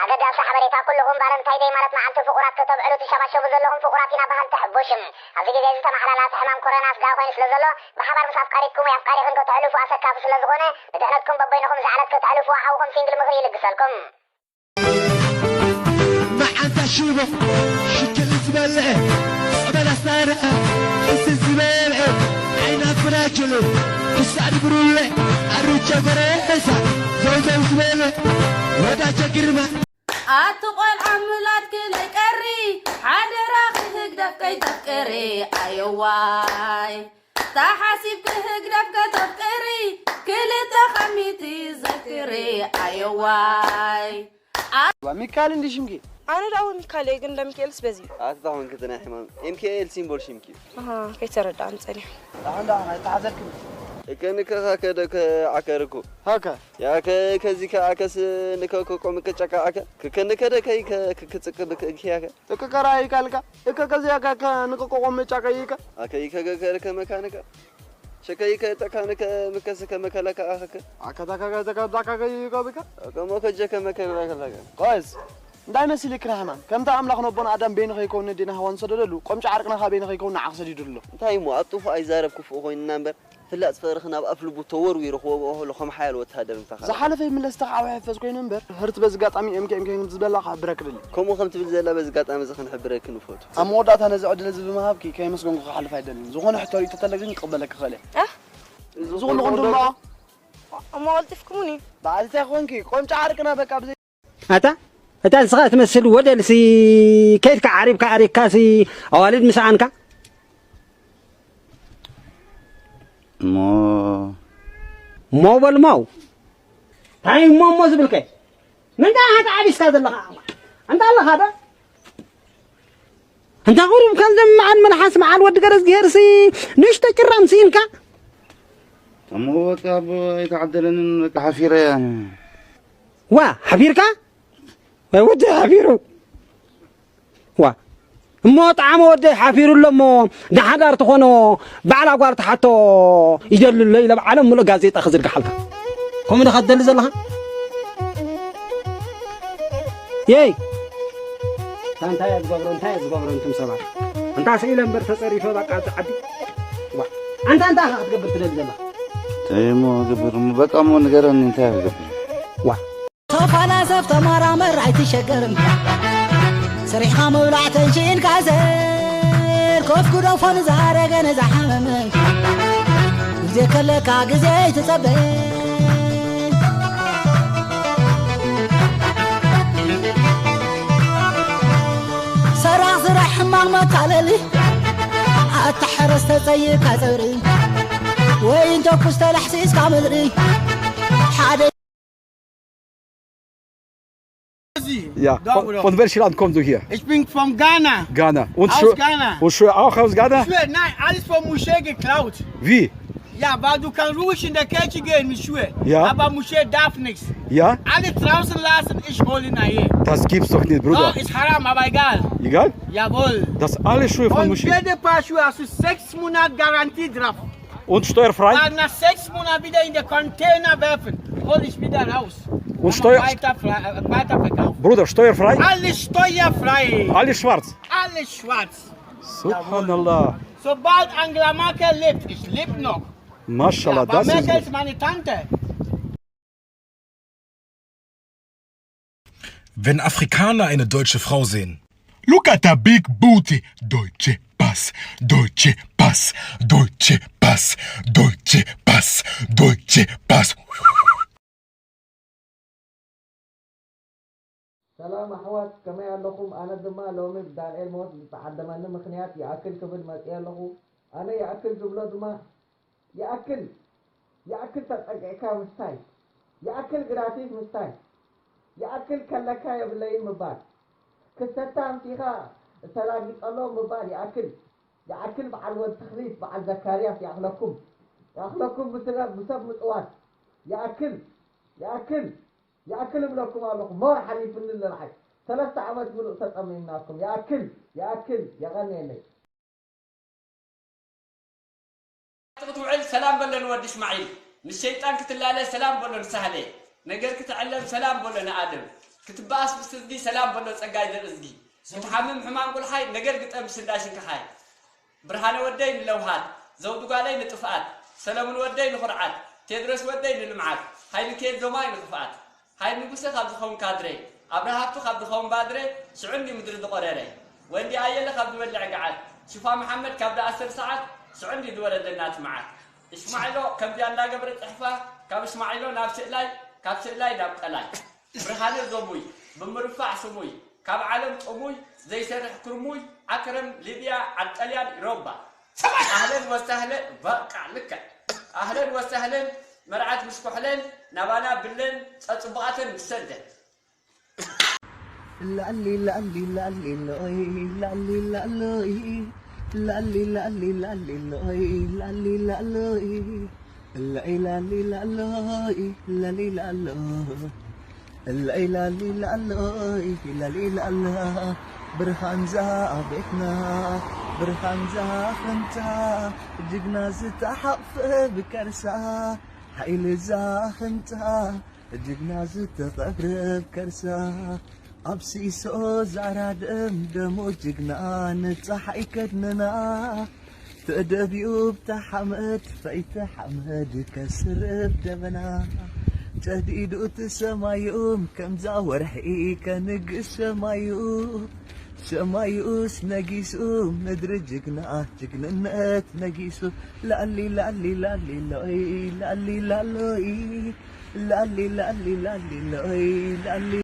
ኣገዳሲ ሓበሬታ ኩልኹም ቫለንታይ ደይ ማለት መዓልቲ ፍቑራት ከተብዕሉ ትሸባሸቡ ዘለኹም ፍቑራት ኢና በሃልቲ ሕቡሽም። ኣብዚ ግዜ እዚ ተመሓላላፊ ሕማም ኮሮና ስጋ ኮይኑ ስለ ዘሎ ብሓባር ምስ ኣፍቃሪትኩም ወይ ኣፍቃሪኽን ከተሕልፉ ኣሰካፊ ስለ ዝኾነ ንድሕነትኩም በበይንኹም እዛ ዕለት ከተሕልፉዋ ሓውኹም ሲንግል ምኽሪ ይልግሰልኩም። መዓንታ ሽቦ ሽክል ዝበልዕ ጸበል ኣስታርዐ እስል ዝበልዕ ዓይና ፍራችሉ ክሳድ ብሩለ ኣሩቸ ጎረሳ ዘውዘው ዝበልዕ ወዳጀ ግርማ ኣቲ ቆልዓ ምላድኪ ለይቀሪ ሓደራኺ ህግደፍ ከይተፍቅሪ ኣየዋይ ተሓሲብኪ ህግደፍ ከተፍቅሪ ክልተ ከሚቲ ዘክሪ ኣየዋይ ሚካኤል እንዲ ሽምኪ ኣነ ዳውን ካሌ ግን ለሚካኤልስ በዚ ኣቲ ታ ኮንኪ ናይ ሕማም ኤምኬኤል ሲምቦል ሽምኪ እዩ። ኣሃ ከይተረዳእን ጸኒሑ። ዳውን ዳውን ኣይተሓዘልክን እከ ንከኻ ከደ ከ ዓከርኩ ሃከ ያከ ከዚ ከ ኣከስ ንከ ከቆም ከጨቃ ኣከ ክከ ንከደ ከይ ከ ክክጽቅ ብክ እንኪ ያከ ጥቅቀራ ይካልካ እከ ከዚያ ከ ንቅቆቆም ጫቀ ይከ ኣከይ ከገከር ከመካንከ ሸከይ ከጠካንከ ምከስ ከመከለካ ኣኸከ ኣከታካ ከዘከዳካ ከይቀብከ ከሞ ከጀ ከመከለካ ቆይስ እንታይ መሲልክ ንሕማም ከምቲ ኣምላኽ ነቦና ኣዳም በይኑ ከይከውን ነዴና ሃዋን ዝሰደደሉ ቆምጫ ዓርቅና ካበይኑ ከይከውን ንዓኽ ሰዲዱ ኣሎ እንታይ እሞ ኣብ ጥፉእ ኣይዛረብ ክፉእ ኮይንና እምበር ፍላጥ ፍቕርኺ ናብ ኣፍ ልቡ ተወርዊሩ ክወግኦ ከሎ ከም ሓያል ወተሃደር ምሳኻ ዝሓለፈ ይምለስ ተኻዊ ሕፈዝ ኮይኑ እምበር ህርቲ በዚ ኣጋጣሚ ኤምኬ ኤምኬ ዝበላ ክሕብረክ ደሊ ከምኡ ከም ትብል ዘላ በዚ ኣጋጣሚ እዚ ክንሕብረኪ ንፈቱ ኣብ መወዳእታ ነዚ ዕድል እዚ ብምሃብኪ ከየመስገንኩ ክሓልፍ ኣይደልን ዝኾነ ሕቶ ርእቶ ተለ ግን ክቕበለክ ክኽእል እየ ዝኾነ ክንዶ እሞ ቀልጢፍኩሙኒ በዓልቲ ኮንኪ ቆምጫ ዓርቅና በቃ ብዘይ ኣታ እታ ንስኻ ትመስል ወደልሲ ከይድካ ዓሪብካ ኣሪግካሲ ኣዋልድ ምስኣንካ እሞ እሞ በል ማው እንታይ እሞ እሞ ዝብልከ ምንታይ ኣታ ዓቢስካ ዘለኻ ኣንታ ኣለኻ ዶ እንታ ቁሩብ ከምዘም መዓል መልሓስ መዓል ወዲ ገረዝግሄርሲ ንእሽቶ ጭራም ስኢንካ እሞ በቃ ኣቦ ኣይተዓደለንን በቃ ሓፊረ እያ ዋ ሓፊርካ ወይ ወዲ ሓፊሩ ዋ እሞ ጣዕመ ወደይ ሓፊሩ ኣሎ እሞ ንሓዳር ትኾኖ ባዕላ ጓል ትሓቶ ይደሊ ኣሎ ኢለ ብዓለም ሙሉእ ጋዜጣ ክዝርግሓልካ ከምኡ ዶ ክትደሊ ዘለኻ የይ እንታይ እየ ዝገብሮ እንታይ እየ ዝገብሮ እንቱም ሰባት እንታ ስኢለ እምበር ተፀሪፈ በቃ እቲ ዓዲ ዋ ኣንታ እንታይ ኢኻ ክትገብር ትደሊ ዘለኻ እንታይ እሞ ክገብር እሞ በቃ እሞ ንገረኒ እንታይ ክገብር ዋ ተፋላሰፍ ተመራመር ኣይትሸገርም ሰሪሕኻ ምብላዕ ተንሽእን ካሰር ኮፍ ግደፎ ንዛረገ ንዝሓመመ ግዜ ከለካ ግዜ ኣይትጸበ ሰራቕ ስራሕ ሕማቕ መታለሊ ኣታ ሕረስ ተጸይካ ጸብሪ ወይ እንተኩስ ተላሕሲስካ ምድሪ ሓደ Ja, von, von welchem Land kommst du her? Ich bin von Ghana. Ghana. Und Aus Schu Ghana. Und Schuhe auch aus Ghana? Schuhe, nein, alles von Moschee geklaut. Wie? Ja, weil du kannst ruhig in der Kirche gehen mit Schuhe. Ja. Aber Moschee darf nichts. Ja? Alle draußen lassen, ich hole nach hier. Das gibt's doch nicht, Bruder. Doch, ist haram, aber egal. Egal? Jawohl. Das alle Schuhe von Und Moschee. Jede Paar Schuhe hast du sechs Monate Garantie drauf. Und steuerfrei? Weil nach sechs Monaten wieder in den Container werfen, hol ich wieder raus. Und Steuer. Weiter, weiter verkaufen. Bruder, steuerfrei? Alles steuerfrei. Alles schwarz. Alles schwarz. Subhanallah. Sobald Angela Merkel lebt, ich lebe noch. Mashallah, Aber das ist Merkel gut. Ist meine Tante. Wenn Afrikaner eine deutsche Frau sehen. Look at her big booty. Deutsche Pass, Deutsche Pass, Deutsche Pass, Deutsche Pass, Deutsche Pass. ሰላም ኣሕዋት ከመይ ኣለኹም? ኣነ ድማ ሎሚ ብዳንኤል ሞት ዝተዓደመኒ ምኽንያት ይኣክል ክብል መፅየ ኣለኹ። ኣነ ይኣክል ዝብሎ ድማ ይኣክል ይኣክል ተፀጊዕካ ምስታይ፣ ይኣክል ግራቲስ ምስታይ፣ ይኣክል ከለካ የብለይን ምባል፣ ክሰታ ኣምፂእኻ እተላጊፀሎም ምባል ይኣክል፣ ይኣክል በዓል ወድ ተኽሊት በዓል ዘካርያስ ይኣኽለኩም፣ ይኣኽለኩም ብስለ ብሰብ ምፅዋት ይኣክል ይኣክል ይኣክል እብለኩም ኣለኹ ሞር ሓሊፉኒ ኣሎ ንዓይ ሰለስተ ዓመት ምሉእ ተፀሚምናኩም ይኣክል ይኣክል የቐንየለይ። ክትውዕል ሰላም በሎ ንወዲ እስማዒል፣ ምስ ሸይጣን ክትላለ ሰላም በሎ ንሳህለ፣ ነገር ክትዕለም ሰላም በሎ ንኣደም። ክትበኣስ ብስዝጊ ሰላም በሎ ጸጋይ ዘርእዝጊ። ክትሓምም ሕማም ቁልሓይ ነገር ግጠም ብስንዳይ ሽንክሓይ። ብርሃነ ወደይ ንለውሃት፣ ዘውዱ ጓለይ ንጥፍኣት፣ ሰለሙን ወደይ ንኹርዓት፣ ቴድሮስ ወደይ ንልምዓት፣ ሃይሉ ኬድ ዞማይ ንኽፍኣት። ሃይል ንጉሰ ካብ ዝኸውን ካድረ፣ ኣብርሃቱ ካብ ዝኸውን ባድረ፣ ሽዑ እንዲ ምድሪ ዝቖረረ። ወንዲ ኣየለ ካብ ዝበልዕ ገዓት፣ ሽፋ መሓመድ ካብ ዝኣስር ሰዓት፣ ሽዑ እንዲ ዝወረደ እናቲ መዓት። እሽማዒሎ ከምዚኣ እንዳገብረ ጽሕፋ፣ ካብ እሽማዒሎ ናብ ስእላይ፣ ካብ ስእላይ ናብ ቀላይ። ብርሃነ ዞሙይ፣ ብምርፋዕ ስሙይ፣ ካብ ዓለም ጥሙይ፣ ዘይሰርሕ ክርሙይ፣ ዓከረም ሊብያ፣ ዓድ ጠልያን ኢሮባ። ኣህለን ወሳህለን፣ በቃ ልክዕ። ኣህለን ወሳህለን፣ መርዓት ምስ ኮሕለን፣ ናባና ብለን፣ ጸጽቡቓተን ምስ ሰደን። ላሊ ላሊ ላሊ ሎይ ላሊ ላሎይ ላሊ ላሊ ላሊ ሎይ ላሊ ላሎይ ላሊ ላሊ ላሎይ ላሊ ላሎ ላሊ ላሎይ ላሊ ላሎ ብርሃንዛ ቤትና ብርሃንዛ ኸንታ ጅግና ዝተሓቕፈ ብከርሳ ሓይሊ ዛኽንታ ጅግና ዝተቐብረ ከርሳ ኣብ ሲሶ ዛራ ደም ደሙ ጅግና ንፀሓይ ከድነና ተደብዩ ብታ ሓመድ ፈይቲ ሓመድ ከስርብ ደመና ጨዲዱ እቲ ሰማዩም ከምዛ ወርሒ ከንግስ ሰማዩ ሰማዩስ ነጊሱ ምድሪ ጅግና ጅግንነት ነጊሱ ላሊ ላሊ ላሊ ሎይ ላሊ ላሎይ ላሊ ላሊ ላሊ ሎይ ላሊ